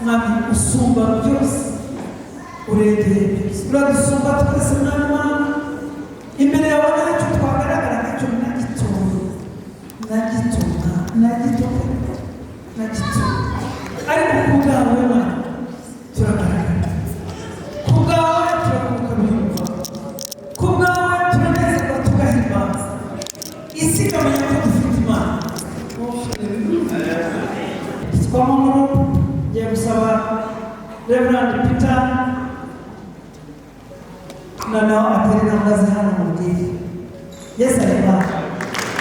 Mwami, usumba byose, urengeye byose, uradusumba twese. Mwami Mana, imbere yawe ntacyo twagaragara ntacyo na gito, na gito, na gito, na gito. Ariko ku bwawe, Mana, turagaragara. Ku bwawe turaruhuka byumva. Ku bwawe turanezerwa, tugahimbaza, isi ikamenya ko dufite Imana. Twamahoro, ngiye gusaba Reverend Peter noneho atera intambwe aze hano mubwire. Yesu areba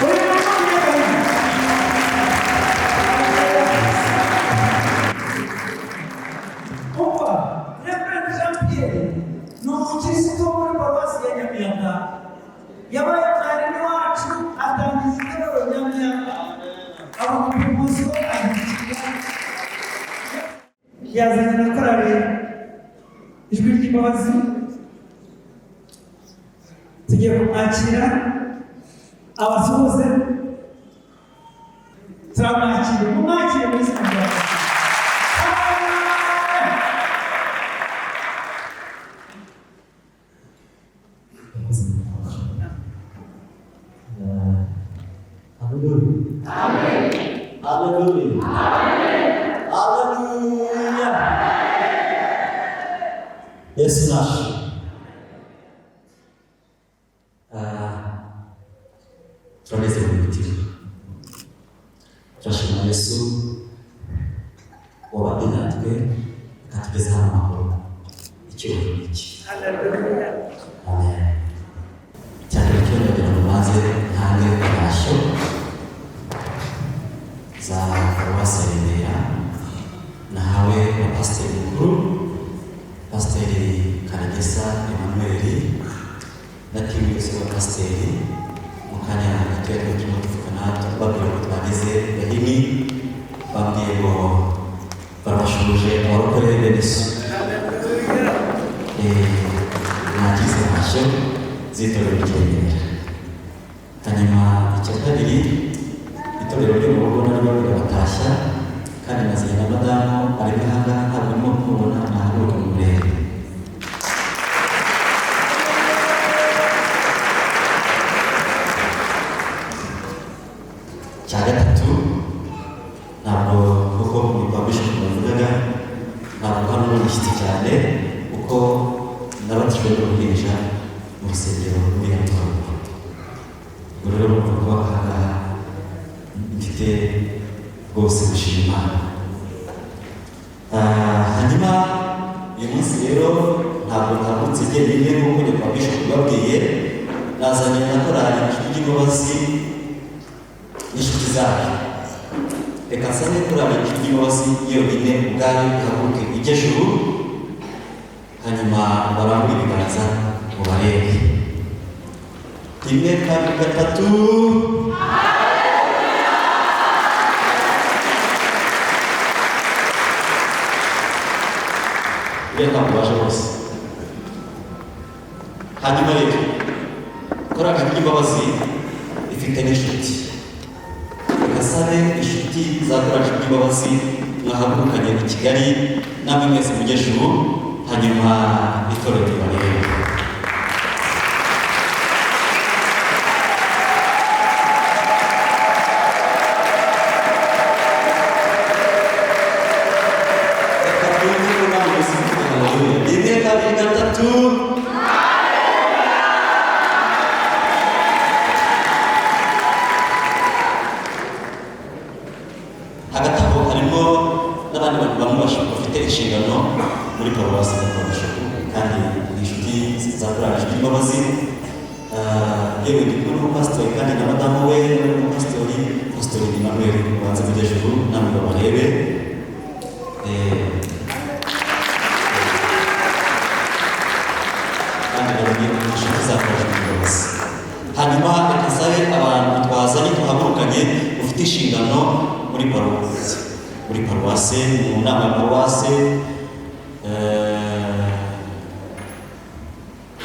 uyu muntu w'umunyagahinda. Umva, Reverend Jean Pierre ni umukirisitu wo muri paruwasi ya Nyamiyaga. Yabaye mwarimu wacu, atangiza itorero Nyamiyaga, aba umuyobozi we agira yazanye na korali Ijwi ry'Imbabazi. Tugiye kumwakira abasuhuze. Turamwakira, mumwakire mu izina rya Yesu. Amen. Yakoze mu Haleluya. Haleluya. Haleluya. Yesu nashimwe. Turanezerewe mu mitima. Turashima Yesu wabanye natwe akatugeza hano amahoro. Icyubahiro ni iki. Amen. Cyane cyo ndagira ngo maze ntange intashyo za paruwasi ya Remera nahawe na pasiteri mukuru, Pasiteri Karagesa Emmanuel, na team yose y'abapasiteri. Mu kanya gatoya twari turimo tuvugana, tubabwira ko twageze Gahini, bambwiye ngo barabashubuje abarokore bene so. Nagize ntashyo z'itorero ry'i Remera. Hanyuma icya kabiri, itorero ryo mu rugo naryo rirabatashya, kandi nazanye na madamu, arimo aha ngaha, ntabwo urimo kumubona, nahaguruka mu murebe. Icya gatatu, ntabwo kuko ni kwa bishop bavugaga, ntabwo hano ni umushyitsi cyane, kuko nabatijwe n'uruhinja mu rusengero muri hano haruguru. Ubwo rero urumva ko aha ngaha mfite rwose gushima Imana. Hanyuma uyu munsi rero ntabwo ntambutse jyenyine nk'uko nyakubahwa bishop babwiye, nazanye na korali Ijwi ry'Imbabazi n'inshuti zayo. Reka nsabe korali Ijwi ry'Imbabazi yonyine ubwayo ihaguruke ijye juru, hanyuma barambure ibiganza mubarebe. Rimwe, kabiri, gatatu. Uriya ntabwo baje bose. Hanyuma rero korali Ijwi ry'Imbabazi ifite n'inshuti. Reka nsabe inshuti za korali Ijwi ry'Imbabazi mwahagurukanye i Kigali, namwe mwese mujye juru, hanyuma itorero ribarebe. Reka twumve ko namwe mwese mufite haleluya. Rimwe, kabiri, gatatu. Hagati aho harimo n'abandi bantu bamwe bafite inshingano muri paruwasi ya Bishop, kandi ni inshuti za korali Ijwi ry'Imbabazi. Yewe ndi kumwe n'umupasitori kandi na madamu we n'umupasitori, Pasitori Emmanuel, ubanza mujye juru namwe babarebe. Kandi nabonye inshuti za korali Ijwi ry'Imbabazi. Hanyuma reka nsabe abantu twazanye tuhagurukanye ufite inshingano muri paruwasi, mu nama ya paruwasi.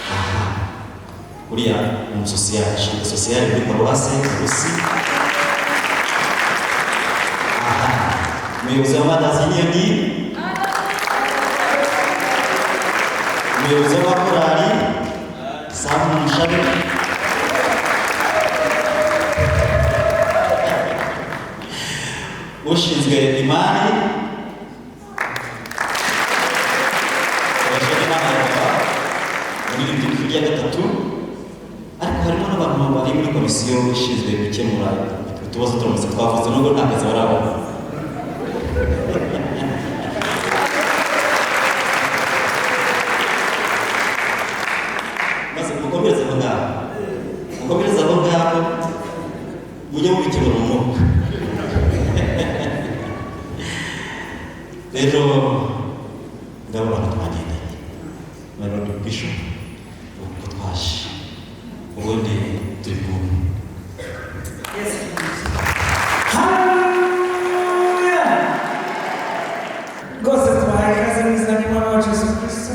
Aha uriya ni umusosiyali, ashinzwe social muri paruwasi Rusi. Aha umuyobozi wa Mothers Union. Umuyobozi w'abakorali Samu Mushabe, ushinzwe imari Eugene Manirareba, umuririmbyi w'ijwi rya gatatu, ariko harimo n'abantu bari muri komisiyo ishinzwe gukemura utubazo turamutse twavutse, nubwo nta kazi barabona. Maze mukomereze aho ngaho, mukomereze aho ngaho, mujye mubikemura mu mwuka. Rero ndabona twagendanye na Lord Bishop uko twaje, ubundi turi kumwe. Haleluya! Rwose tubahaye ikaze mu izina ry'Umwami wacu Yesu Kristo.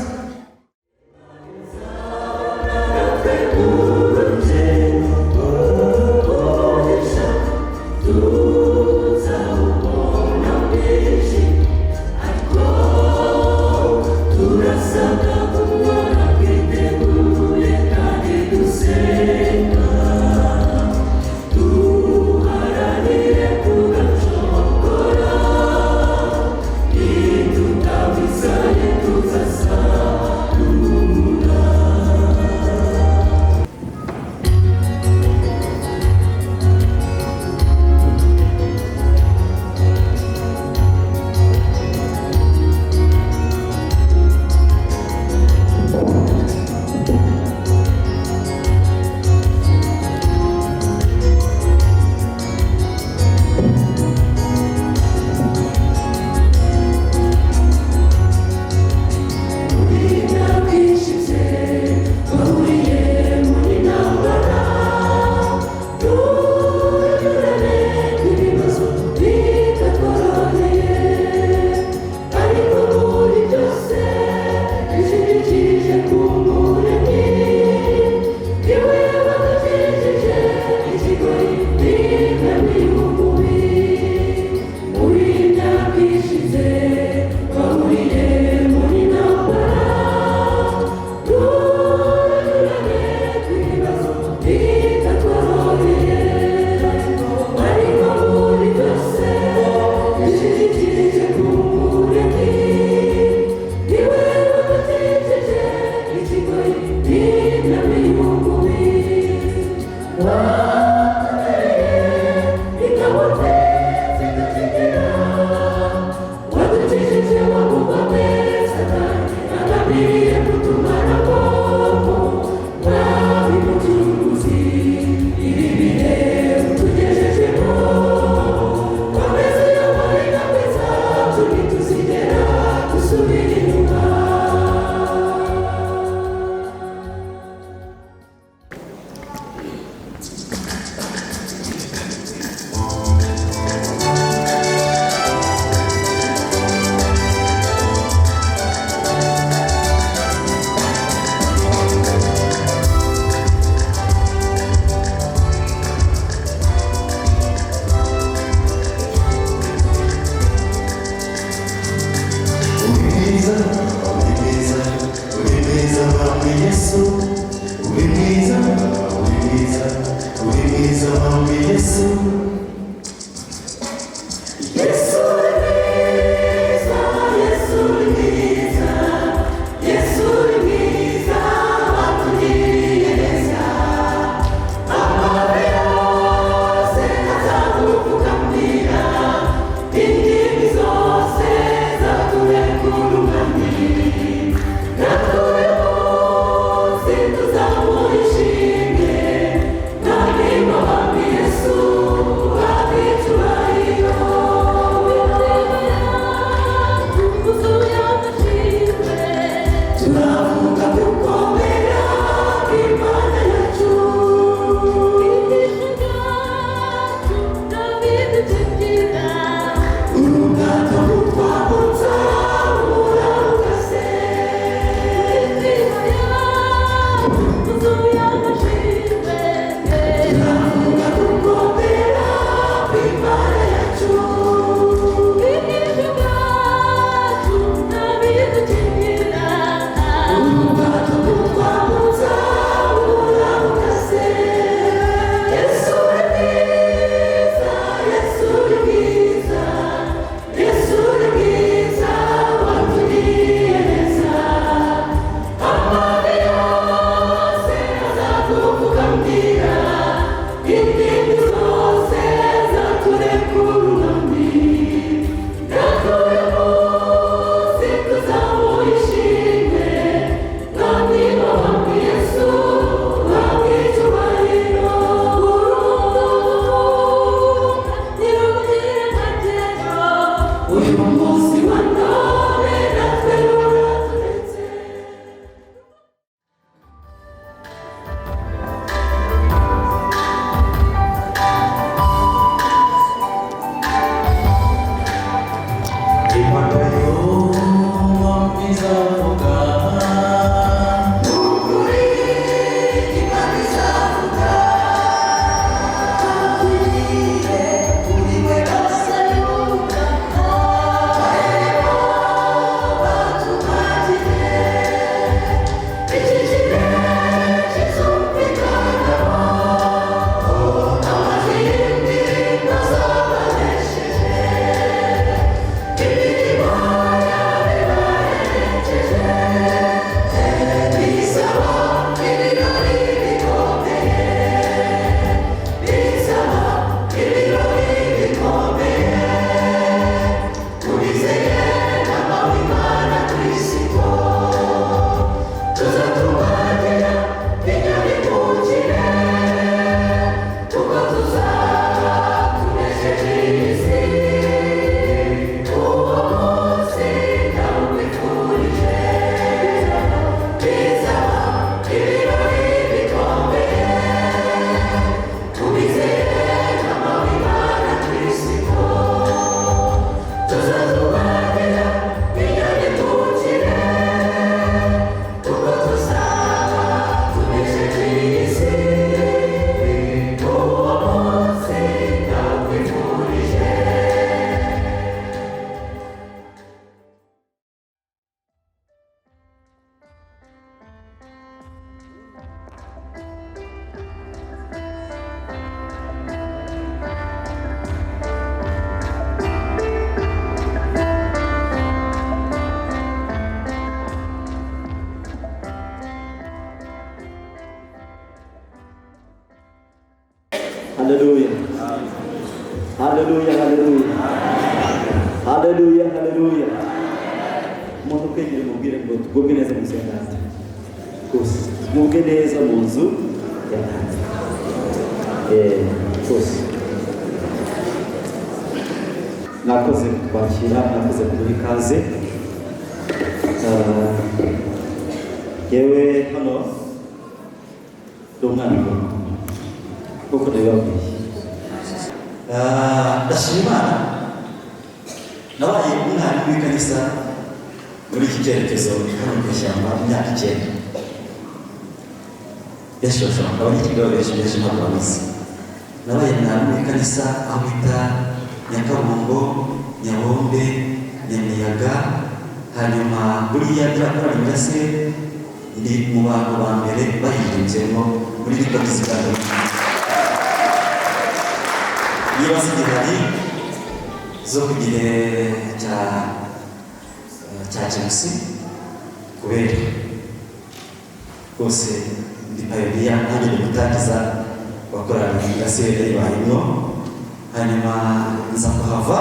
Uri mwiza, uri mwiza, uri mwiza mwami Yesu. Uri mwiza, uri mwiza, uri mwiza mwami Yesu. Yesu uri mwiza, Yesu uri mwiza, Yesu uri mwiza, watugiriye neza. Amababi yose azagupfukamira, indimi zose zaturekurumani. Natwe uyu munsi tuzamuhishime, none mwami Yesu, abe icyubahiro. Uyu munsi wa none natwe uraturetse. Impanda y'umwami izavuga. Ukuri Imana izavuga, akwiriye kuri we bose yubaka, barimo batumagire, iki gihe kizumvikanamo, amajwi y'indirimbo z'abanesheje, imirimo y'abibaherekeje. Bisaba ibirori bikomeye, bisaba ibirori bikomeye, tubizeye n'amahoro Imana Kristo, tuzatubagira binyabimukire, kuko tuzaba tunesheje iyi si, uwo munsi ndawukwifurije. Bizaba ibirori bikomeye, tubizeye n'amahoro Imana Kristo, tuzatubagira binyabimukire, kuko tuzaba tunesheje iyi si, uwo munsi ndawukwifurije. Haleluya. Haleluya, haleluya. Haleluya, haleluya. Umuntu ukwegera umubwire ngo tugubwe neza mu nzu ya data. Rwose, tugubwe neza mu nzu ya data. Rwose. Mwakoze kutwakira, mwakoze kuduha ikaze. Yewe hano ndi umwana muto nk'uko nabibabwiye. Ndashima Imana, nabaye umwarimu w'ikanisa muri iki cyerekezo hano mu ishyamba imyaka 9. Benshi bashobora abanyakigali benshi benshi ntabwo babizi. Nabaye mwarimu w'ikanisa aho bita Nyakabungo, Nyabombe, Nyamiyaga, hanyuma buriya byakorana imirase ndi mu bantu ba mbere bayirimbyemo muri Baptiste Gatolika. Niba zigihari zo ku gihe cya James kubera rwose ndi payoniya nanjye ndi gutangiza wakorana imirase yayibayemo, hanyuma nza kuhava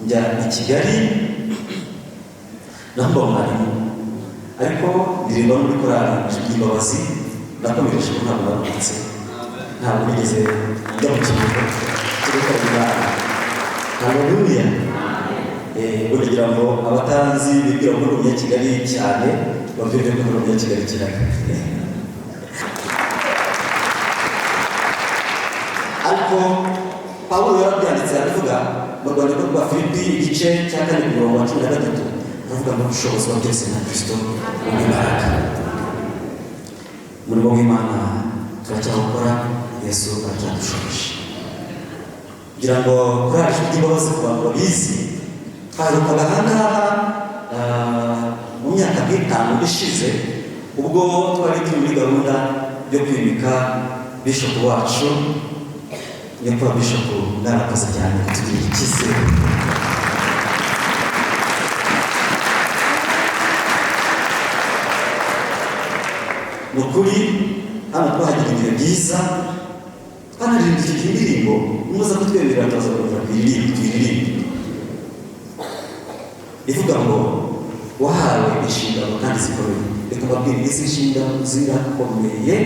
njya i Kigali naho mba mwarimu, ariko ndirimba no muri korali Ijwi ry'Imbabazi. Nakomereje ko ntabwo naruhutse, ntabwo nigeze njya mu kiruhuko cyo gukora Imana. Haleluya. Ubwo ngira ngo abatanzi bibwira ko ndi umunyakigali cyane babyumve ko ndi umunyakigali cyane. Ariko Pawulo yarabyanditse aravuga mu rwandiko rwa Filipi igice cya 4 ku murongo wa 13, aravuga ngo ubushobozi bwa byose na Kristo mu imbaraga. Umurimo w'Imana turacyawukora, Yesu aracyadushoboje. Kugira ngo korali Ijwi ry'Imbabazi ku bantu babizi, twaherukaga aha ngaha mu myaka nk'itanu ishize, ubwo twari turi muri gahunda yo kwimika bishopu wacu. Nyakubahwa bishopu, mwarakoze cyane kutugirira icyizere. Ni ukuri hano twahagira ibihe byiza, twanaririmbye indirimbo, muza kutwemerera tuza kuza tuyiririmbe, ivuga ngo wahawe inshingano kandi zikomeye. Reka mbabwire, izi nshingano zirakomeye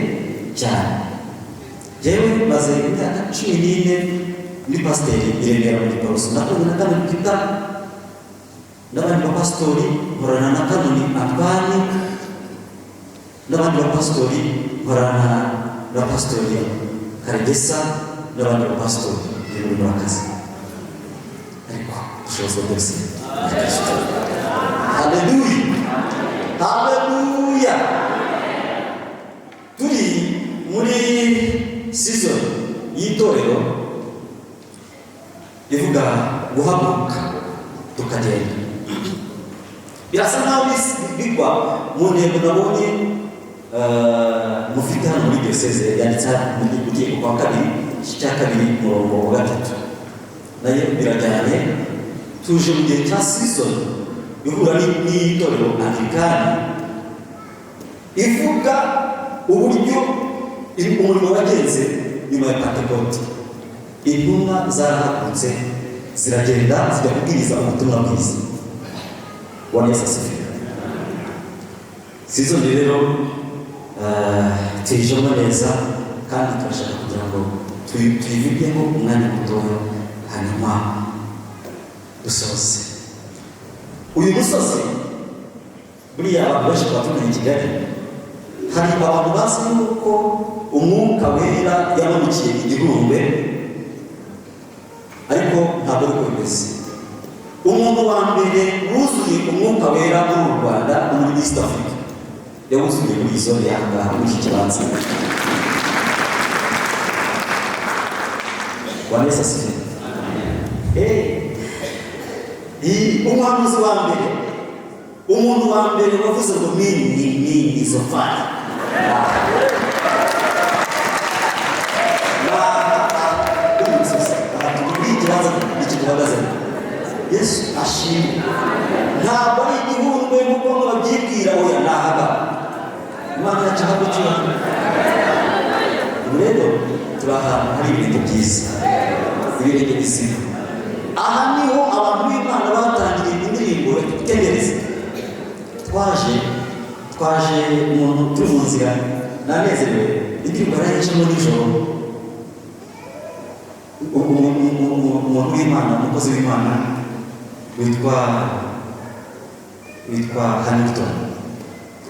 cyane. Jewe maze imyaka 14 muri pasiteri i Remera muri Giporoso, nakunze na kane twita N'abandi bapasitori nkorana na Kanoni Antoine, n'abandi bapasitori nkorana na Pasitori Karegesa n'abandi bapasitori. Rero murakaze, ariko dushobozwa byose na Kristo. Haleluya, haleluya! Turi muri season y'itorero ivuga guhaguruka tukagenda. Birasa nkaho bigwa mu ntego nabonye mufite hano muri diyoseze, yanditse hano mu Gutegeko kwa Kabiri, igice cya 2, umurongo wa 3. Nayo birajyanye. Tuje mu gihe cya season ihura n'itorero Anglikani, ivuga uburyo umurimo wagenze nyuma ya Pantekote. Intumwa zarahagurutse, ziragenda, zijya kubwiriza ubutumwa bwiza. Bwana Yesu asifiwe! Season rero tuyijemo neza, kandi turashaka kugira ngo tuyivugeho umwanya mutoya, hanyuma dusoze. Uyu musozi, buriya abantu benshi twatumiye i Kigali, hari abantu bazi yuko Umwuka Wera yamanukiye igihumbe, ariko ntabwo ariko bimeze. Umuntu wa mbere wuzuye Umwuka Wera muri uru Rwanda no muri East Africa yawuzuye muri iyi zone y'ahangaha, muri iki kibanza. Bwana Yesu asifiwe! Umuhanuzi wa mbere, umuntu wa mbere wavuze ngo "Mimi ni zofari", ikibanza iki duhagazemo. Yesu ashimwe! Ntabwo ari igihundwe nk'uko bamwe babyibwira. Oya, ni ahaga Imana yacu ahabwa icyubahiro. Ubu rero turi ahantu hari ibirenge byiza, ibirenge bizima. Aha niho abantu b'Imana batangiriye indirimbo itegereza. Twaje umuntu turi mu nzira, nanezerewe. Indirimbo yarayicamo nijoro. Umuntu w'Imana, umukozi w'Imana witwa Hamilton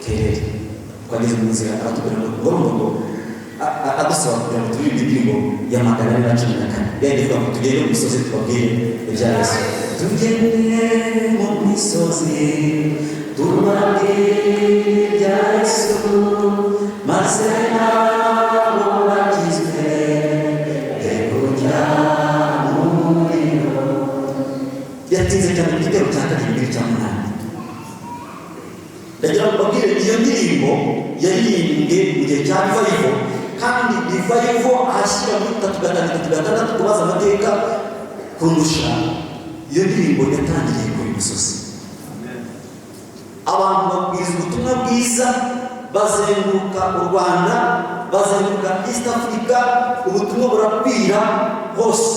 Kerere, twageze mu nzira aratubwira ngo urumva ngo adusaba kugira ngo turirimbe indirimbo ya 414, yari ivuga ngo tugende mu misozi tubabwire ibya Yesu. Tugende mu misozi tubabwire ibya Yesu, maze nabo bakizwe be kujya mu muriro. Yatinze cyane ku gitero cya 7 cya 8. Ndagira ngo mbabwire, iyo ndirimbo yaririmbwe mu gihe cya revival, kandi revival ahashyira muri 3 5 3 6, kubaza amateka kundusha. Iyo ndirimbo yatangiriye kuri musozi. Abantu babwiriza ubutumwa bwiza, bazenguruka u Rwanda, bazenguruka East Africa, ubutumwa burakwira hose.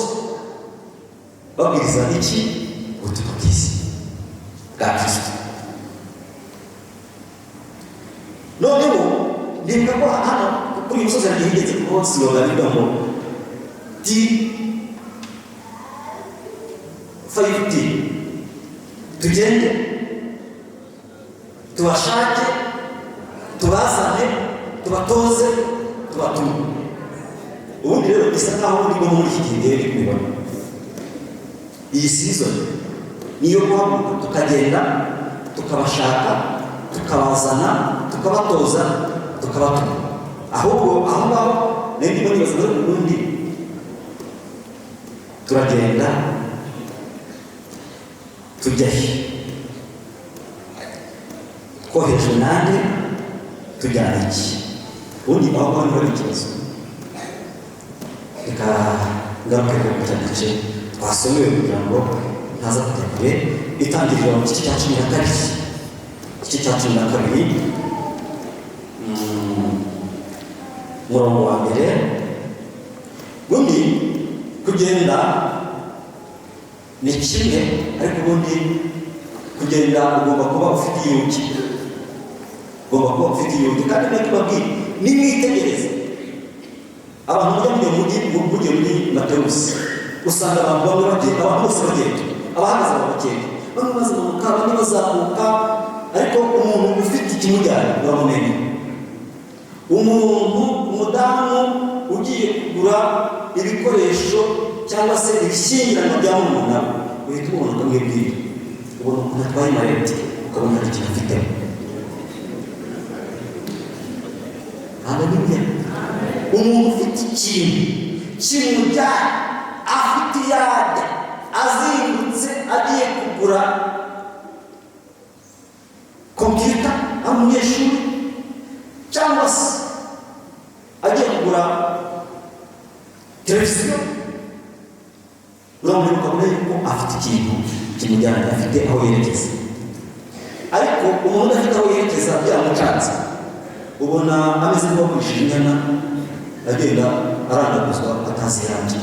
Babwiriza iki? Ubutumwa bwiza bwa Kristo. Noneho ndibuka ko hano kuri uyu musozi hagiye higeze kubaho slogan ivuga ngo T 5T: tugende, tubashake, tubazane, tubatoze, tubatume. Ubundi rero bisa nkaho urimo muri iki gihe rero kubibona. Iyi season niyo guhaguruka tukagenda, tukabashaka, tukabazana, tukabatoza, tukabatuma. Ahubwo aho ngaho nari ndimo nibaza ngo ubundi turagenda tujya he, twohereje nande, tujyana iki? Ubundi aho ngaho niho hari ikibazo. Reka ngaruke ku cya gice twasomewe kugira ngo ntaza kujya kure. Itangiriro mu gice cya 12, igice cya 12, umurongo wa 1. Ubundi kugenda ni kimwe, ariko ubundi kugenda ugomba kuba ufite iyuki, ugomba kuba ufite iyuki. Kandi nacyo babwira, nimwitegereze abantu mujya mu mujyi, mujye muri Matewusi, usanga abantu bamwe bagenda, abantu bose bagenda, abahagaze baba bagenda. Bamwe bazamuka, abandi bazamuka, ariko umuntu ufite ikimujyana uramumenya. Umuntu, umudamu ugiye kugura ibikoresho cyangwa se ibishyingiranwa bya murumuna we, uhita umubona ukamwibwira, ubona ukuntu atwaye mallette, ukabona hari ikintu afitemo. Haleluya! Umuntu ufite ikintu kimujyana, afite iyajya, azindutse agiye kugura kompiyuta ari umunyeshuri, cyangwa se agiye kugura televiziyo, uramureba ukabona yuko afite ikintu kimujyana, afite aho yerekeza. Ariko umuntu udafite aho yerekeza, byamucanze, ubona ameze nk'uwagurishije inyana, agenda arandaguzwa atazi yanjye.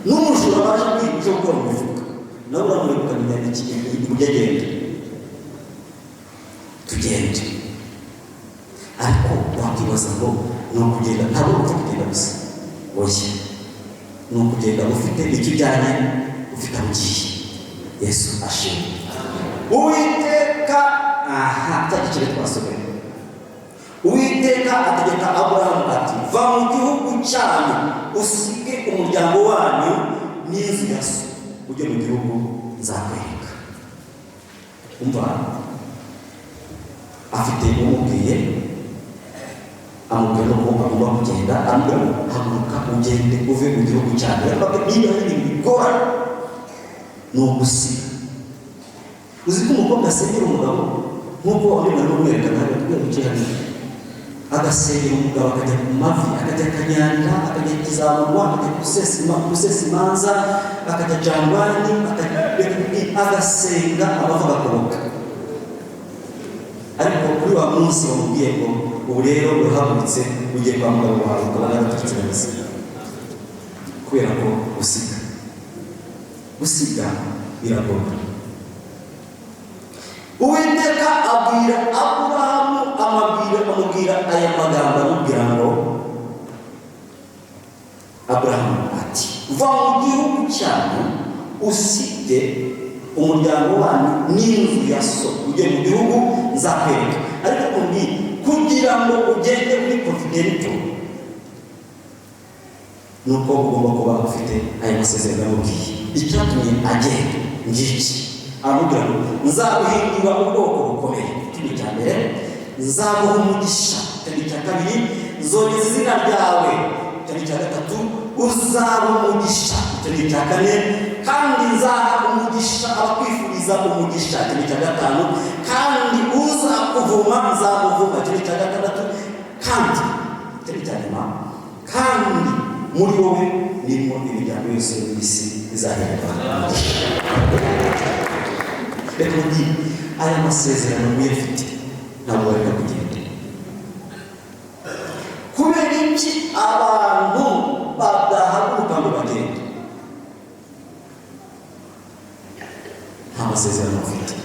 N'umujura baje kwiba uje gukora mu mifuka, nawe uramureba ukamenya uburyo agenda. Tugende. Ariko wakwibaza ngo ni ukugenda, ntabwo ari upfa kugenda gusa. Oya, ni ukugenda ufite icyo ujyanye, ufite aho ugiye. Yesu ashimwe. Uwiteka, aha cya giciro twasomeye, Uwiteka ategeka Aburahamu ati: "Va mu gihugu cyanyu, usige umuryango wanyu n'inzu ya so, ujye mu gihugu nzakwereka." Umva, afite umubwiye, amubwira ko agomba kugenda, aramubwira ngo: "Haguruka ugende, uve mu gihugu cyanyu." Yarababwiye, niba hari ibintu bigorana ni ugusiga. Uzi ko umukobwa asengera umugabo, nk'uko undi mwari umwerekana hariya tujya duce hariya, agasengera umugabo, akajya ku mavi, akajya akanyarira, akajya kizamurwa, akajya gusesa imanza, akajya jangwani, agasenga amavi agakoboka. Ariko kuri wa munsi wamubwiye ngo: "Ubu rero urahagurutse, ugiye kwa mugabo wawe," ukabona yaraturutse neza, kubera ko gusiga biragora. Uwiteka abwira Aburahamu, amubwira aya magambo, amubwira ngo, Aburahamu ati: "Va mu gihugu cyanyu, usige umuryango wanyu n'inzu ya so, ujye mu gihugu nzakwereka." Ariko undi, kugira ngo ugende muri confident, ni uko ugomba kuba ufite aya masezerano yamubwiye. Icyatumye agenda ngiki: aramubwira ngo: "Nzaguhindura ubwoko bukomeye." Icyo ni icya mbere. "Nzaguha umugisha." Icyo ni icya kabiri. "Nzogeza izina ryawe." Icyo ni icya gatatu. "Uzaba umugisha." Icyo ni icya kane. "Kandi nzaha umugisha abakwifuriza umugisha." Icyo ni icya gatanu. "Kandi uzakuvuma nzamuvuma." Icyo ni icya gatandatu. Kandi icyo ni icya nyuma: "Kandi muri wowe nimo imiryango yose yo mu isi izaherwa umugisha." Reka mbwire, aya masezerano uyafite ntabwo wareka kugenda. Kubera iki abantu badahaguruka ngo bagende? Nta masezerano bafite,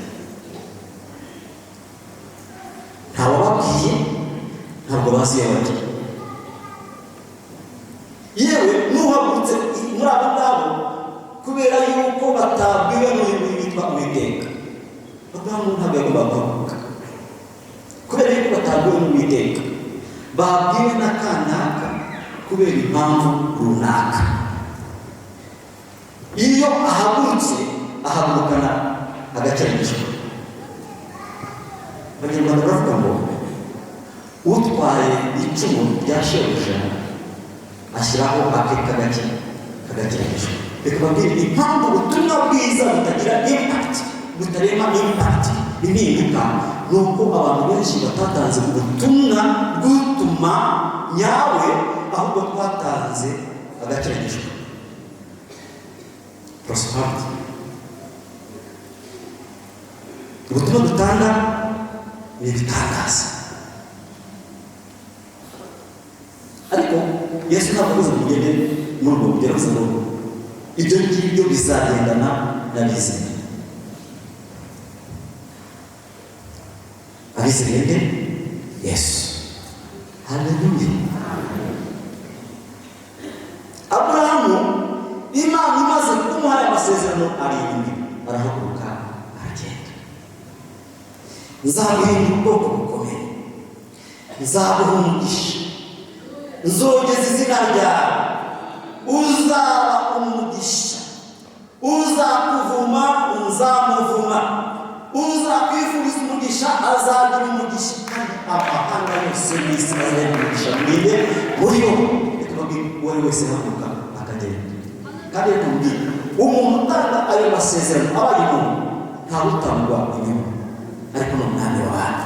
ntawababwiye, ntabwo bazi iyo bajya. Yewe, n'uhagurutse muri abo ngabo, kubera yuko batabwiwe n'uyu witwa Uwiteka. Aburahamu ntabwo yagombaga guhaguruka, kubera yuko batabwiwe n'Uwiteka, babwiwe na kanaka kubera impamvu runaka. Iyo ahagurutse, ahagurukana agakerekezo. Abanyarwanda baravuga ngo: "Utwaye icumu rya shebuja ashyiraho ake kagake kagakerekezo." Reka babwire impamvu ubutumwa bwiza butagira impact, butarema impact, impinduka, ni uko abantu benshi batatanze ubutumwa bw'utuma nyawe, ahubwo twatanze agakerekezo, prosperity. Ubutumwa dutanga ni ibitangaza, ariko Yesu ntabwo abuze ngo ugende muri ubwo buryo. Aravuze ngo ibyo ngibyo bizagendana n'abizera. Abizeye nde? Yesu. Haleluya! Aburahamu, Imana imaze kumuha aya masezerano arindwi, arahaguruka aragenda. Aragenda. Nzaguhindura ubwoko bukomeye, nzaguha umugisha, nzogeza izina ryawe, uzaba umugisha, uzakuvuma nzamuvuma, uzakwifuriza umugisha azagira umugisha, kandi amahanga yose y'isi azagira umugisha mwinde muri bo. Reka mbabwire, uwo ari wese ahaguruka akagenda. Kandi reka mbabwire, umuntu utanga ayo masezerano abaye umuntu ntawutangwa inyuma, ariko ni umwami w'abantu.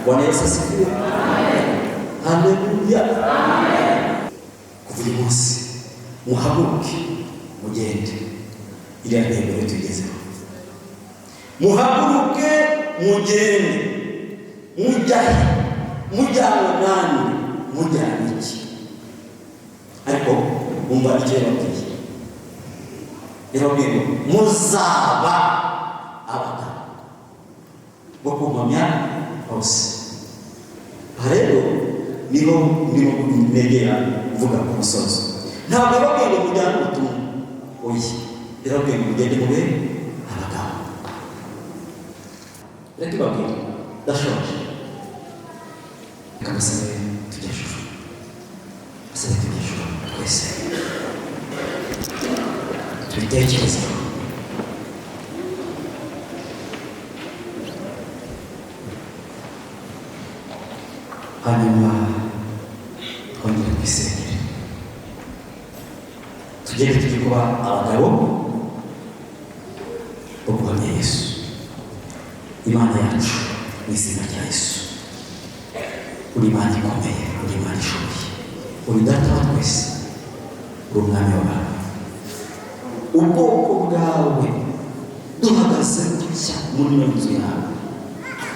Bwana Yesu asifiwe. Haleluya. Kuva uyu munsi muhaguruke mugende, iriya ntego rero tuyigezeho. Muhaguruke mugende, mujya he? Mujyana nande? Mujyana iki? Ariko wumva icyo yababwiye. Yababwiye ngo muzaba abagabo bo kumpamya hose. Aha rero niho ndimo negera mvuga ku musozo. Ntabwo yababwiye ngo mujyane ubutumwa, oya, yarababwiye ngo mugende mube abagabo. Reka ibabwire, ndashoje. Reka basabe tujye ejuru, basabe tujye ejuru twese tubitekerezeho. Hanyuma twongere twisengere, tugende tujye kuba abagabo bo guhamya Yesu Imana yacu. Mu izina rya Yesu, uri Imana ikomeye, uri Imana ishoboye, uri Data wa twese, uri Umwami w'abantu. Ubwoko bwawe duhagaze gutya muri ino nzu yawe,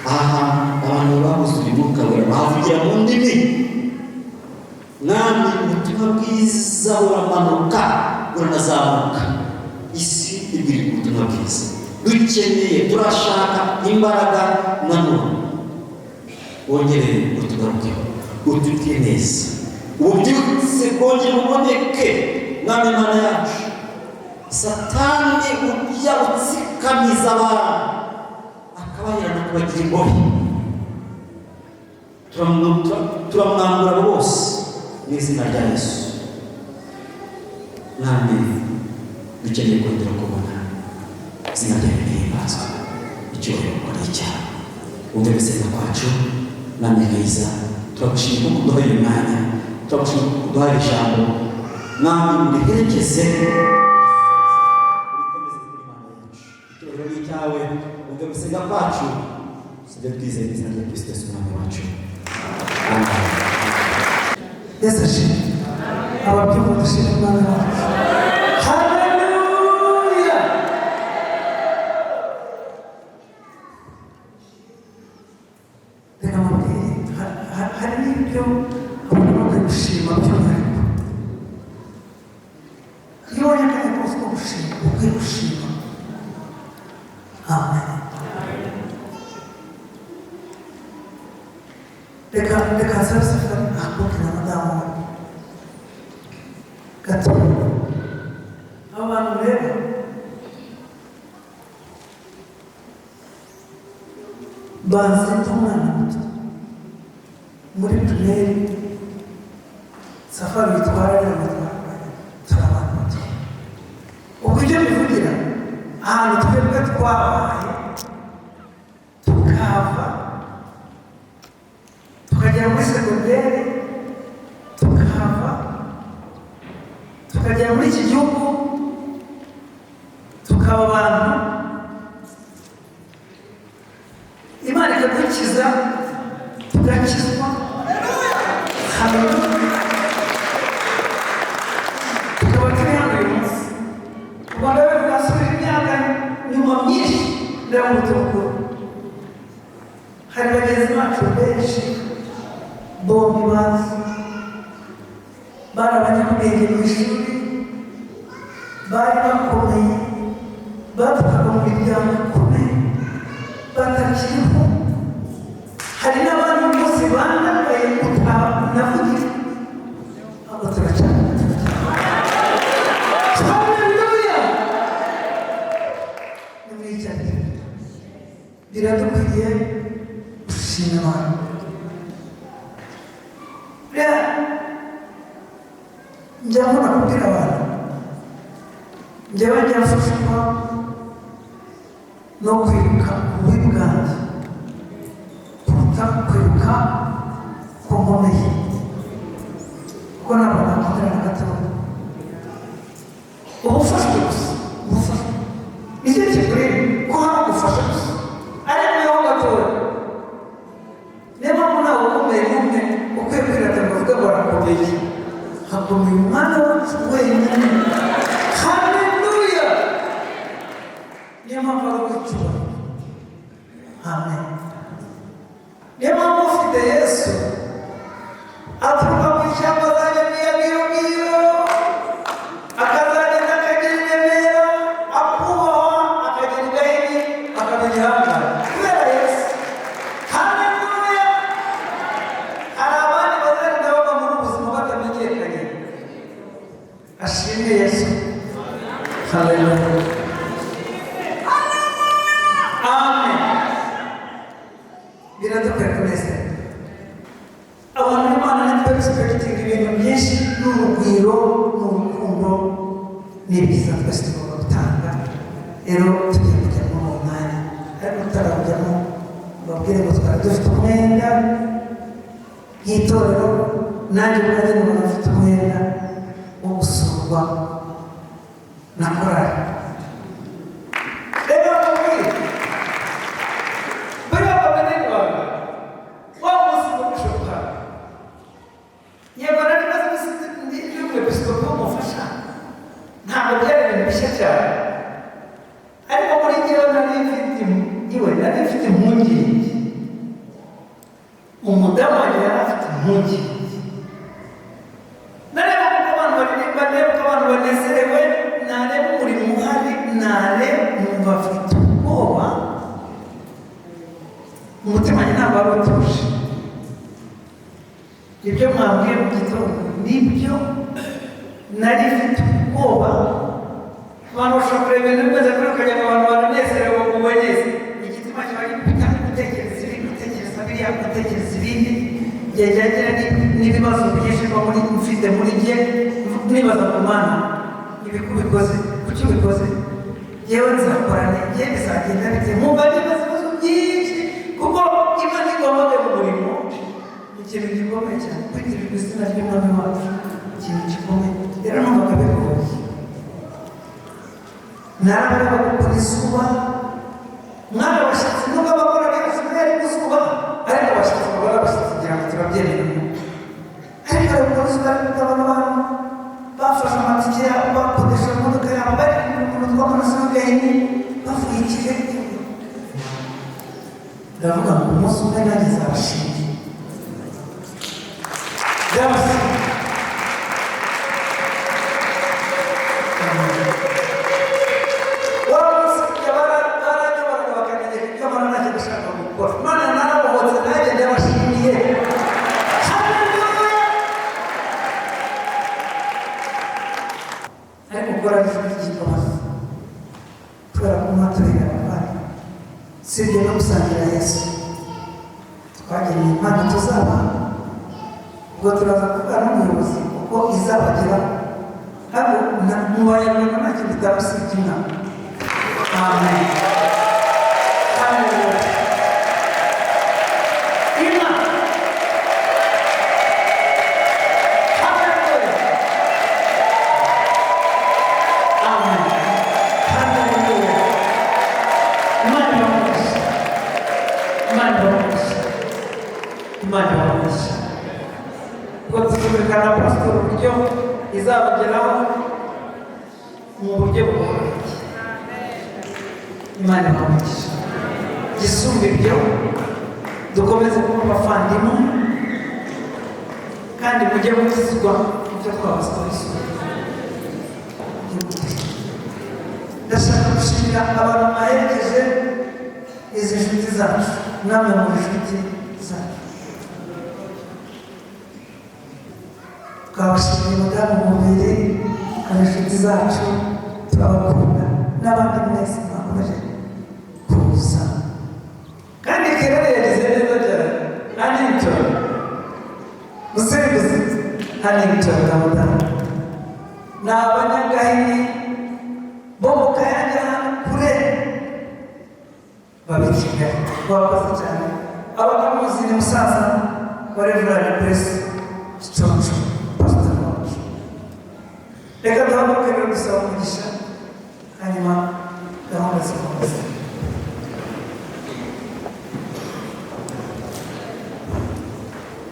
aha abantu babuze umwuka wera bavugira mu ndimi. Mwami, ubutumwa bwiza buramanuka, buranazamuka, isi ibwira ubutumwa bwiza. Dukeneye, turashaka imbaraga nanone, wongere utugarukeho, utugire neza, ububyutse bwongere buboneke. Mwami Imana yacu, Satani ujya utsikamiza abantu akabaherana kubagira imbohe, turamwambura bose mu izina rya Yesu. Mwami, dukeneye kongera kubona izina ryawe rihimbazwa, icyubahiro ari icyawe. Wumve gusenga kwacu, Mwami mwiza. Turagushimira kuko uduhaye uyu mwanya, turagushimira kuko uduhaye ijambo. Mwami, uriherekeze, urikomeze kuri Imana yacu. Icyubahiro ni icyawe. Wumve gusenga kwacu, tujye twizeye izina rya Kristo Yesu Umwami wacu. Amen. Yesu ashimwe. Ababyumva dushima Imana wacu. Haleluya. Reka mubwire, hari n'ibyo abantu bakwiye gushima by'umwihariko. Iyo ubonye akanya kose ko gushima, ukwiye gushima. Amen. Reka nsabe Safari ahaguruke na madamu we gato. Abo bantu rero banzi ndi umwana muto muri primaire. Safari yitwara rero, bitwara, turi abantu bato. Ubwo ibyo bivugira ahantu twebwe twabaye, tukava tukagera muri segonderi, tukahava tukagera muri iki gihugu, tukaba abantu, Imana ikadukiza, tugakizwa. Haleluya. Tukaba turi hano uyu munsi. U Rwanda rero rwasubije imyaka nyuma myinshi. Ndabona hari bagenzi bacu benshi bombi bazi bari abanyabwenge mu ishuri, bari bakomeye, baturukaga mu miryango ikomeye, batakiriho. Hari n'abandi bose bandagaye utanavugira, ahubwo turacyari. Haleluya! Nimwicare. Biradukwiriye gushima Imana. Rero njya nkunda kubwira abantu, njyewe njya mfashwa no kwibuka ububi bwanjye kuruta kwibuka ko nkomeye, kuko ntabwo nakomera na gatoya. Uba ufashwe gusa, uba ufashwe, nicyo kikureba ko hagufasha gusa, ariko niho gatoya. Niyo mpamvu ntawe ukomeye n'umwe ukwiye kwirata ngo avuge ngo arakomeye. Hakomeye umwana wacu wenyine. Haleluya! Niyo mpamvu ari uw'icyubahiro. Amen. Niyo mpamvu ufite Yesu aturuka mu ishyamba, azajya mu iyo ngiyo, akazagenda akagera i Remera, akubahwa, akagera i Gahini, akaba igihangange kubera Yesu. Haleluya! Hari abandi bazagenda bava muri ubu buzima batamenyekanye. Ashimwe Yesu. Haleluya, amen. Biradukwiye kunezerwa. Abantu b'Imana ntitwe expecting ibintu byinshi, n'urugwiro n'urukundo ni byiza, twese tugomba gutanga. Rero tugiye kujya muri uwo mwanya, ariko tutarawujyamo babwire ngo twari dufite umwenda nk'itorero. Nanjye ubwanjye nkabona mfite umwenda wo gusurwa na korali. Reka mbabwire, buriya bamenye rwanda wa munsi wo gushoka, yego, nari maze iminsi ndi umwepiskopi w'umufasha, ntabwo byari ibintu bishya cyane, ariko muri njyewe nari mfite, iwe nari mfite impungenge, umudamu wanjye yari afite impungenge. Nareba uko abantu baririmba, nareba uko abantu banezerewe, nareba umurimo uhari, nareba numva afite ubwoba, umutima wanjye ntabwo wari utuje. Ibyo mwambwiye mu gitondo nibyo, nari mfite ubwoba. Abantu bashobora kureba ibintu bimeze kuri, ukagira ngo abantu baranezerewe, ngo ubageze igitima kiba gikubita, gutekereza ibi, gutekereza biriya, gutekereza ibindi. Igihe cyagera n'ibibazo byinshi mba muri mfite muri njye, nibaza ku Mana: ibi kubikoze, kuki ubikoze? Yewe nzakora nge, bizagenda bite? Nkumva nibaza ibibazo byinshi, kuko Imana igomba mu murimo ni ikintu gikomeye cyane. Kwitirirwa izina ry'Umwami wacu, ikintu gikomeye. Rero numvaga bigoye. Narabareba gukora izuba, mwana abashyitsi, nubwo abakora benshi ari ku zuba, ariko abashyitsi babona abashyitsi, ngira ngo turabyemera. Ariko gukora izuba, ariko ukabona abantu bafashe amatike yabo, bakodesha imodoka yabo, bari mu tw'amaraso y'Gahini, bavuye i Kigali. Ndavuga ngo umunsi umwe nanjye nzabashimira, nzabashimira. Wa munsi baranyoboraga bakamenyeka ibyo mbona ntacyo ndashaka gukora, none narabohotse, nanjye ndabashimiye. Haleluya! Ariko gukora ijwi ry'imbabazi, kubera ko mwaturera abavandimwe, sibyo no gusangira Yesu, twageneye impano tuzaba. Ubwo turaza kuvugana n'umuyobozi kuko izabageraho. Hano mu Banyarwanda nta kintu utamusibye inka. Amen. Haleluya! Inka. Haleluya! Amen. Haleluya! Imana ibamugisha, Imana ibamugisha, Imana ibamugisha. Ubwo tuzumvikana na pasitori uburyo izabageraho mu buryo bworoshye. Imana ibamugisha. Gisumba ibyo, dukomeze kuba abavandimwe, kandi mujye mukizwa ibyo twabuze twabisubiza. Ndashaka gushimira abantu baherekeje izi nshuti zacu, namwe mu nshuti zacu. Twabashimiye mudamu mubiri, hari inshuti zacu, turabakunda, n'abandi mwese mwakomeje kuza. Hannington na madamu ni abanyagahini bo mu Kayange, ahantu kure baba i Kigali. Bakoze cyane. Abakamuzi ni musaza wa Reverend Grace Giconco, pastor wacu. Reka duhaguruke rero dusaba umugisha, hanyuma gahunda zikomeza.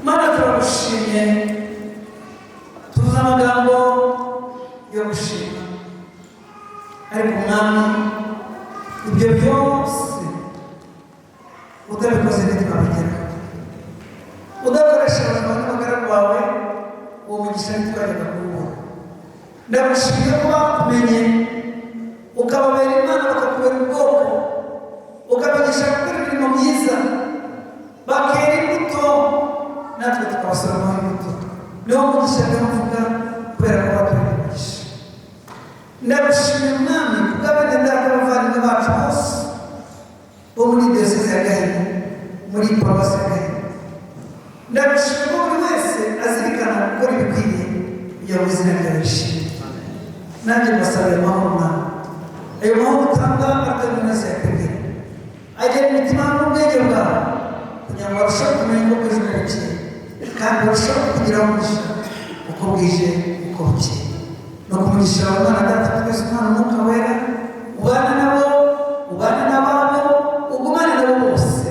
Mana, turagushimye. Tuzi amagambo yo gushima, ariko Mwami, ibyo byose utabikoze ntitwabigeraho. Udakoresha abantu n'abagaragu bawe, uwo mugisha ntitwajyaga kuwubona. Ndagushimye ko bakumenye, ukababera Imana, bakakubera ubwoko, ukabigisha gukora imirimo myiza, bakera imbuto, natwe tukabasoromaho imbuto. Niwo mugisha niwo mvuga, kubera ko baduha umugisha. Ndagushimye Mwami kubw'abene data, abavandimwe bacu bose bo muri Diyoseze ya Gahini, muri Paruwasi ya Gahini. Ndagushimye ko buri wese azirikana gukora ibikwiriye kugira ngo izina ryawe rishimwe. Nanjye mbasaba ayo mahoro, Mwami, ayo mahoro utanga atari wese yakwibwira, agera imitima n'ubwenge bwawe, kugira ngo barusheho kumenya uko bwije uko bukeye, kandi barusheho kugira umugisha uko bwije uko bukeye, no kumugisha Umwana Data twese, Umwana, Umwuka Wera, ubane nabo, ubane n'ababo, ugumane nabo bose.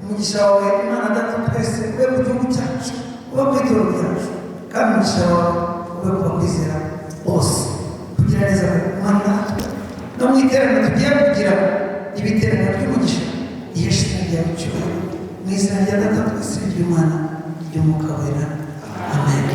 Umugisha wawe, Imana Data twese, ube mu gihugu cyacu, ube ku itorero ryacu, kandi umugisha wawe ube ku bakwizera bose. Kugira neza kumana natwe no mu iteraniro tugiye kugira, ibiteraniro by'umugisha, ihesha izina ryawe icyubahiro. Mu izina rya Data twese, ry'Umwana, ry'Umwuka Wera, amen.